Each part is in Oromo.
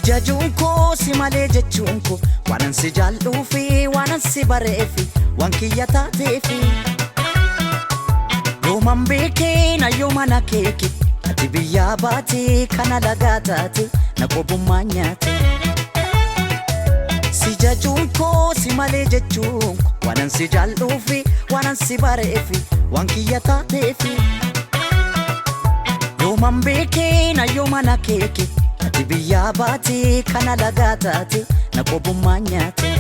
Jajuun koo si malee jechuun koo waanan si jaalluufi waanan si bareefi waan kiyya taateefi. Yooman beekee na yooman akeeke ati biyyaa baate kana lagaa taate na qobummaa nyaate. Si jajuun koo si malee jechuun koo waanan si jaalluufi waanan si bareefi waan kiyya taateefi. Yooman beekee na yooman akeeke ati biyyaa baate kana lagaa taate na qobummaa nyaate.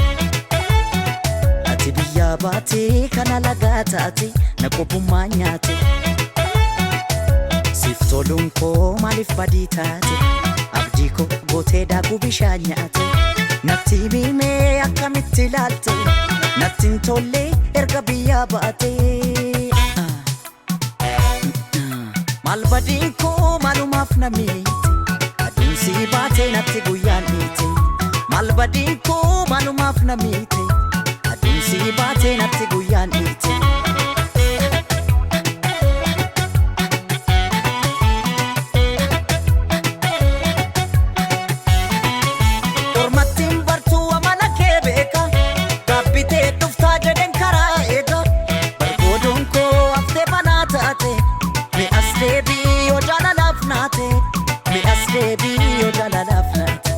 Ati biyyaa baate kana lagaa taate na qobummaa nyaate. Siif toluun koo maaliif badii taate abdii koo gootee daakuu bishaan nyaate. Natti himee akkamitti ilaalte natti hin tolle erga biyyaa baate. Maal badiin koo maalumaaf na miite aduun si baate natti guyyaan dhiite. Maal badiin koo maalumaaf na miite aduun si baate natti guyyaan dhiite. Ormattiin bartuu amala kee beeka gaabbitee dhuftaa jedheen karaa eega. Bargoodoon koo haftee banaa taate mi'as deebii yoo jaalalaaf naate mi'as deebii yoo jaalalaaf naate.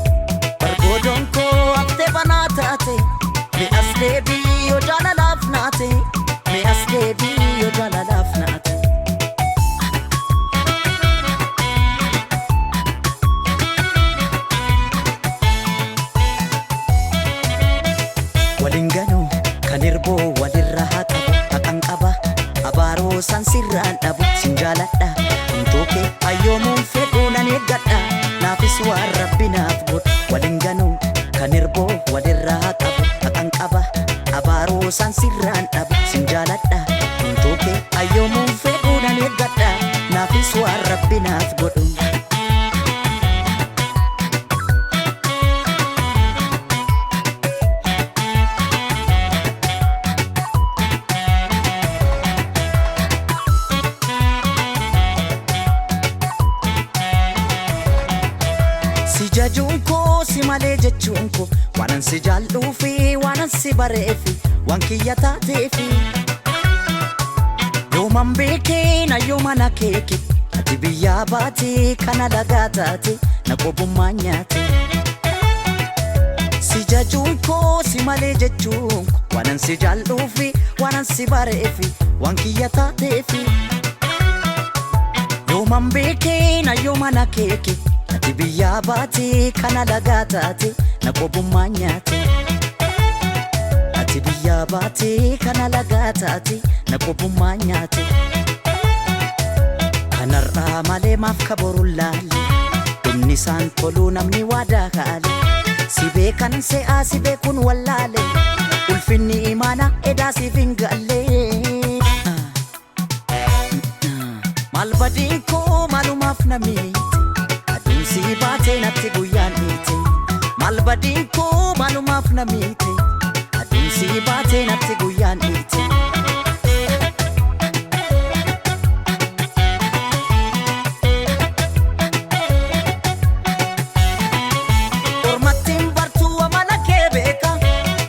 Bargoodoon koo haftee banaa taate mi'as deebii yoo jaalalaaf naate mi'as deebii yoo jaalalaaf naate. Waliin ganuu kan hirboo walirra haa qabu haqan qaba abaaroo san sirraan dhabu sin jaaladha humtoo kee hayyoomuun fedhuu nan eeggadha naafis waan rabbi naaf godhu. Waliin ganuu kan hirboo walirra haa qabu haqan qaba abaaroo san sirraan dhabu sin jaaladha humtoo kee hayyoomuun fedhuu nan eeggadha naafis waan rabbi naaf godhu. Si jajuun koo si malee jechuun koo waanan si jaalluufi waanan si bareefi waan kiyya taateefi. Yooman beekee na yooman akeeke ati biyyaa baate kana lagaa taate na qobummaa nyaate. Si jajuun koo si malee jechuun koo waanan si jaalluufi waanan si bareefi waan kiyya taateefi. Yooman beekee na yooman akeeke ati biyyaa baate kana lagaa taate na qobummaa nyaate. Ati biyyaa baate kana lagaa taate na qobummaa nyaate. Kanarraa malee maaf kaboruun laalle dhumni isaan toluu namni waadaa kaale. Si beekan se'aa si beekuun wallaale ulfinni imaana edaa siif hin galle. Maal badiin koo maalumaaf na miite aduun si baate natti guyyaan dhiite. Maal badiin koo maalumaaf na miite aduun si baate natti guyyaan dhiite. Ormattiin bartuu amala kee beeka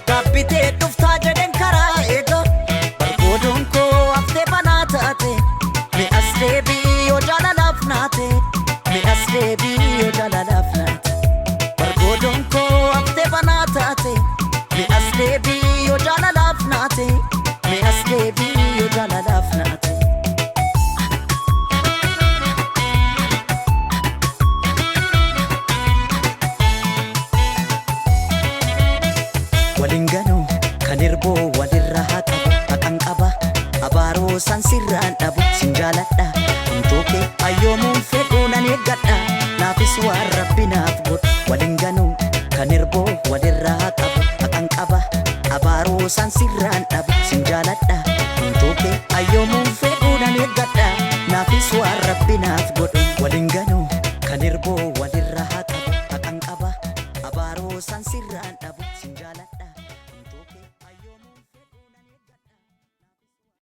gaabbitee dhuftaa jedheen karaa eega. Bargoodoon koo haftee banaa taate mi'as deebii yoo jaalalaaf naate mi'as deebii yoo jaalalaaf naate. Bargoodoon koo haftee banaa taate mi'as deebii yoo jaalalaaf naate mi'as deebii yoo jaalalaaf naate. Waliin ganuu kan hirboo walirra haa qabu haqan qaba abaaroo san sirraan dhabu sin jaaladha humtoo kee hayyoomuun fedhuu nan eeggadha naafis waan rabbi naaf godhu. Waliin ganuu kan hirboo walirra haa qabu haqan qaba abaaroo san sirraan dhabu sin jaaladha humtoo kee hayyoomuun fedhuu nan eeggadha naafis waan rabbi naaf godhu.